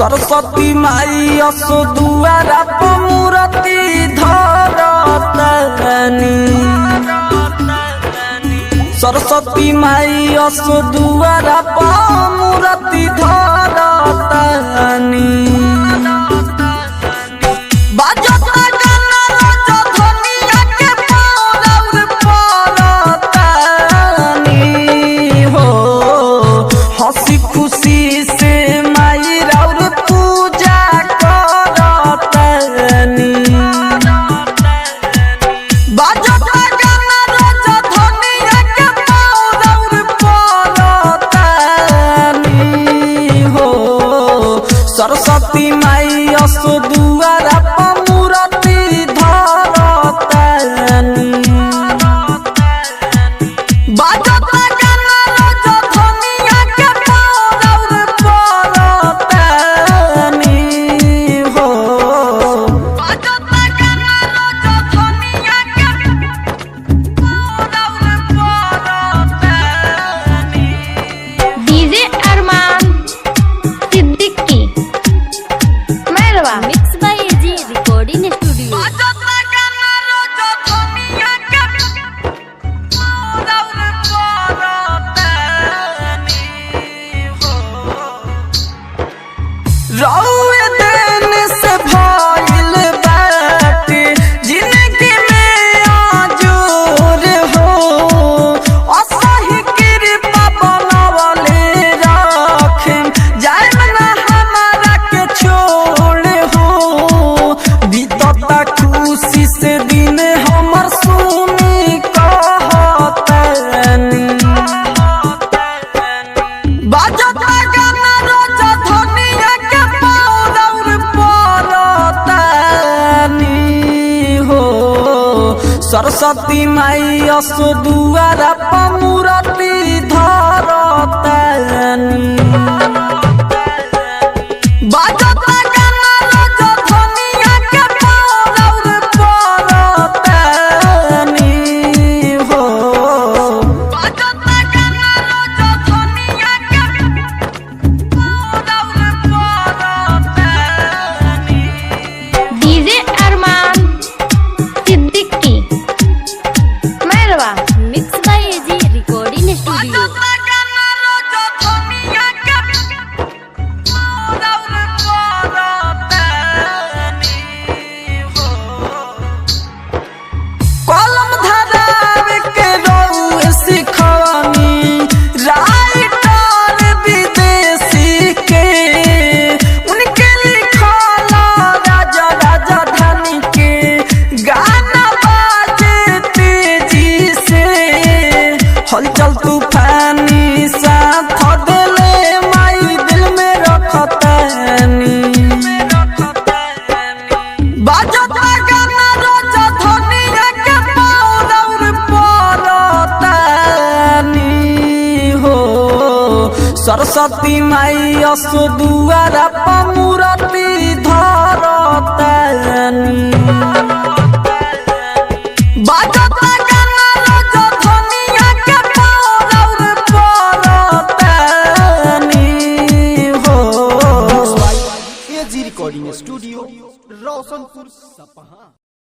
सरस्वती माई असो दुआरा पर मूर्ति धरतनी। सरस्वती माई असो दुआरा पर मूर्ति धरतनी। बाजता गाना रोज धनिया के पौरौर परतनी हो। हंसी खुशी से माई राउर पूजा करतनी। बाजता गाना रोज धनिया के पौरौर परतनी हो। सरस्वती माई असो दुआरा पर मूर्ति धरतनी। बाजता गाना रोज धनिया के पौरौर परतनी हो। बाजता गाना रोज धनिया के पौरौर परतनी। DJ Arman Siddiqui Mairwa. Mix by AG recording studio. बाजता गाना रोज धनिया के पौरौर परतनी हो। रउए देन से भइल बाटे जिंदगी में आजूर हो। असही कृपा बनवले राखिम, जाइम ना हमारा के छोड़ हो। बीतता खुशी से दिन हमर सुनी कहतनी। बाजता गाना रोज धनिया के पौरौर परतनी हो। सरस्वती माई असो दुआरा पर मूर्ति धरतनी। बाजता गाना रोज धनिया के पौरौर परतनी हो। बाजता गाना रोज धनिया के पौरौर परतनी। DJ Arman Siddiqui Mairwa. Mix by AG recording studio. बाजता गाना रोज धनिया के पौरौर परतनी हो। कलम धरावे के रउए सिखवनी राइटर विदेशी के, उनके लिखल राजा राजा धनी के गाना बाजे तेजी से। हलचल तूफानी साथ दिले माई दिल में रखतनी। बाजता गाना रोज धनिया के पौरौर परतनी हो। सरस्वती माई असो दुआरा पर मूर्ति धरतनी। बाजता गाना रोज धनिया के पौरौर परतनी हो। AG recording studio, Roshanpur Sapaha.